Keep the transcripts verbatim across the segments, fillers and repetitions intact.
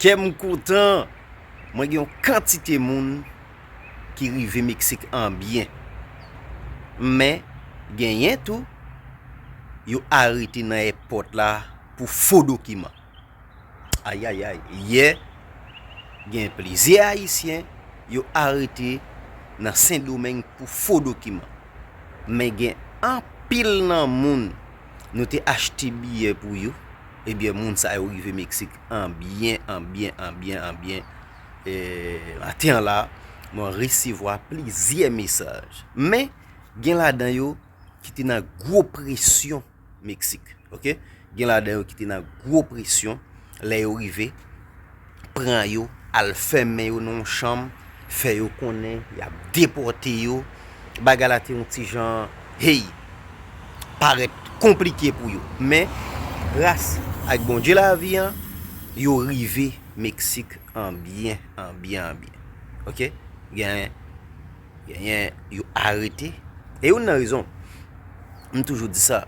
Kè m kontan, mwen gen yon kantite moun ki rive Meksik an byen. Men, genyen tou, yo arete nan èpòt la pou fo dokiman. Ayayay, yè, gen plizyè Ayisyen yo arete nan Sendomeng pou fo dokiman. Men gen anpil nan moun nou te achte biyè pou yo, ebyen, moun sa yo rive Meksik an byen, an byen, an byen, an byen. E, maten an la, mwen resevwa plizyè mesaj. Men, gen ladan yo ki te nan gwo presyon Meksik, oke? Gen ladan yo ki te nan gwo presyon, lè yo rive, pran yo, al fèmen yo nan yon chanm, fè yo konnen y ap depòte yo. Bagay la te yon ti jan, hey, parèt konplike pou yo. Men, gras ak Bondye lavi an, yo rive Meksik an byen, an byen, an byen. Oke? Gen, genyen yo arete. E youn nan rezon, m toujou di sa,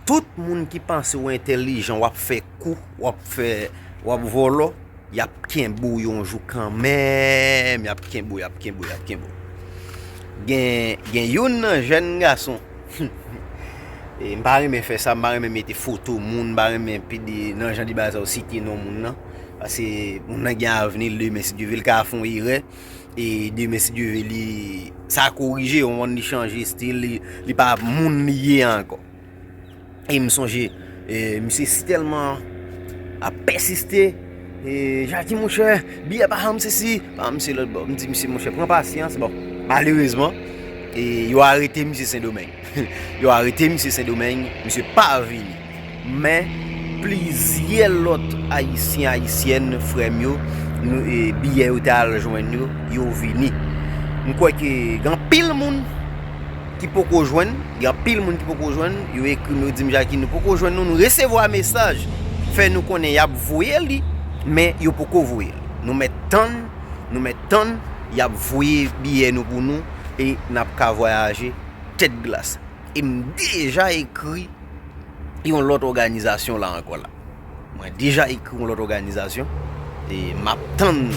tout moun ki panse w entèlijan, w ap fè kou, w ap fè, w ap vòlò, y ap kenbe w yon jou kanmenm, y ap kenbe w, y ap kenbe w, y ap kenbe w. Gen, gen youn nan jèn gason, e, m pa renmen fè sa, m pa renmen mete foto moun, m pa renmen pede nan jan de bagay sa yo site non moun nan. Paske moun nan gen avni, demen si Dye vle, l ka fè yon erè. E demen si Dye vle, li, sa korije, yon moun li chanje estil, li, li pa moun li ye ankò. E m sonje, e, misye si tèlman ap pèsiste, e, Jackie, monchè, biyè pa janm sesi, pa janm se lòt bò. M di misye, monchè, pran pasyans, bon, malerezman, e, yo arete misye Sendomeng. Yo arete misye Sendomeng, misye pa vini. Men, plizyè lòt Ayisyen, Ayisyèn, frè m yo, nou, e, biyè yo te al jwenn yo, yo vini. M kwè ke gen anpil moun ki poko jwenn, gen anpil moun ki poko jwenn, yo ekri m, yo di m, Jackie, nou poko jwenn nou, nou resevwa mesaj, fè nou konnen y ap voye li, men yo poko voye l. Nou mèt tann, nou mèt tann, y ap voye biyè nou pou nou, e n ap ka vwayaje tèt glas. E m deja ekri yon lòt òganizasyon la ankò la. Mwen deja ekri yon lòt òganizasyon. E m ap tann,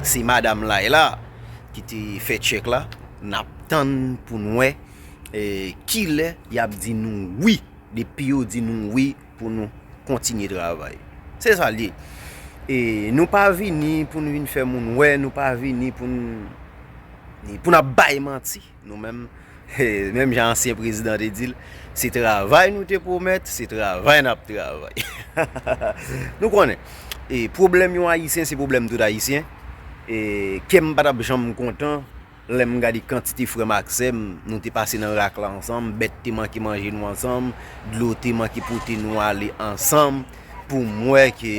se madanm Layla ki te fè tchèk la. N ap tann pou n wè, e, kilè y ap di nou wi. Depi yo di nou wi, pou nou kontinye travay. Se sa l ye. E nou pa vini pou n vin fè moun wè, nou pa vini pou n, pou n ap bay manti. Nou menm, menm jan ansyen prezidan te di l, se travay nou te pwomèt, se travay n ap travay. Nou konnen, e pwoblèm yon Ayisyen, se pwoblèm tout Ayisyen. E kè m pa t ap janm kontan lè m gade kantite frè m ak sè m, nou te pase nan rak la ansanm, bèt te manke manje nou ansanm, dlo te manke pote nou ale ansanm, pou m wè ke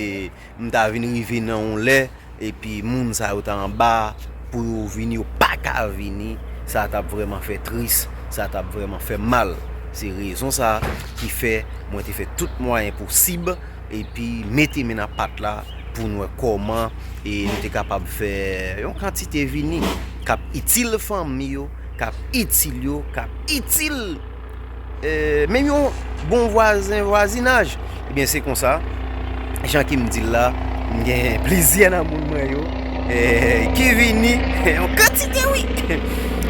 m ta vin rive nan yon lè, epi moun sa yo ta anba, pou yo vini, yo pa ka vini, sa t ap vrèman fè tris, sa t ap vrèman fè mal. Se rezon sa ki fè mwen te fè tout mwayen posib, epi mete men nan pat la pou n wè kòman, e, nou te kapab fè yon kantite vini k ap itil fanmi yo, k ap itil yo, k ap itil, e, menm yon bon vwazen vwazinaj. Ebyen, se konsa, jan ke m di l la, m gen plizyè nan moun mwen yo, e, ki vini, yon kantite wi.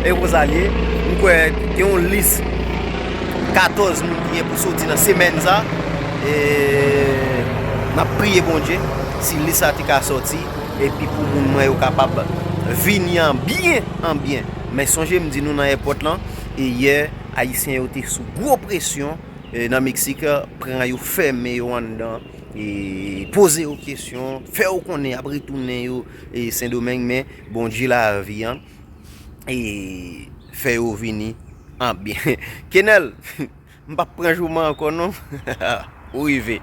E konsa l ye, m kwè gen yon lis katòz moun ki gen pou soti nan semèn sa. E n ap priye Bondye, si lis sa te ka sòti, epi pou moun mwen yo kapab vini an byen, an byen. Men sonje m di nou nan èpòt lan, e yè, Ayisyen yo te sou gwo presyon, e nan Meksik, pran yo, fèmen yo anndan, e poze yo kesyon, fè yo konnen y ap retounen yo, e Sendomeng, men Bondye lavi an, e fè yo vini an byen. Kenèl, m p ap pran jouman ankò non. Ou rive.